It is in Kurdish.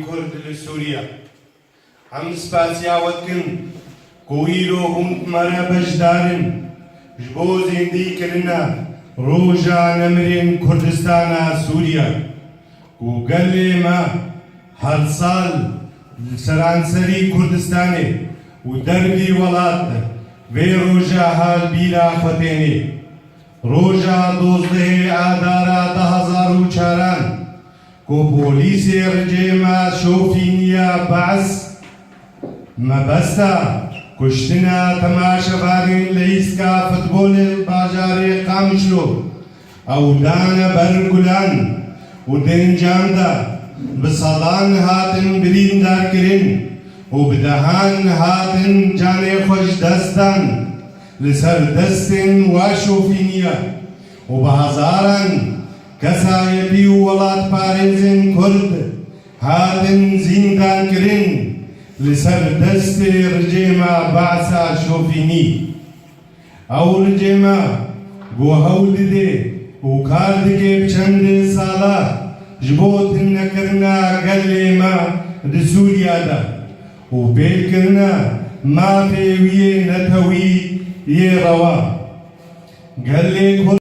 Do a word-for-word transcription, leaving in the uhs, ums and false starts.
Kurd li Sûriye. Em spasiya we dikin ku îro hûn me re beşdar in ji bo zîndîkirina Roja Nemirên Kurdistana Sûriye, ku gelê me her sal li seranserî Kurdistanê û dervî welat vê roja hal bîra xwe tênê. Roja dozdehê Adara du hezar û çaran, ku polîsê rejîma şofîniya Bees mebesta kuştina temaşevanên leyîska futbolê li bajarê Qamişlo ew dane ber gulan û di encam de bi sedan hatin birîndarkirin û bi dehan hatin canê xwe ji dest dan li ser destên wa şofîniya û bi hezaran kesayetî û welatparêzên Kurd hatin zîndankirin li ser destê rejîma Beesa şofînî. Ew rejîma ku hewl dide û kar dike bi çendê sala ji bo tunekirina gelê me di Sûriye de û pêlkirina mafê wî yê netewî yê rewa. Gelê Kurd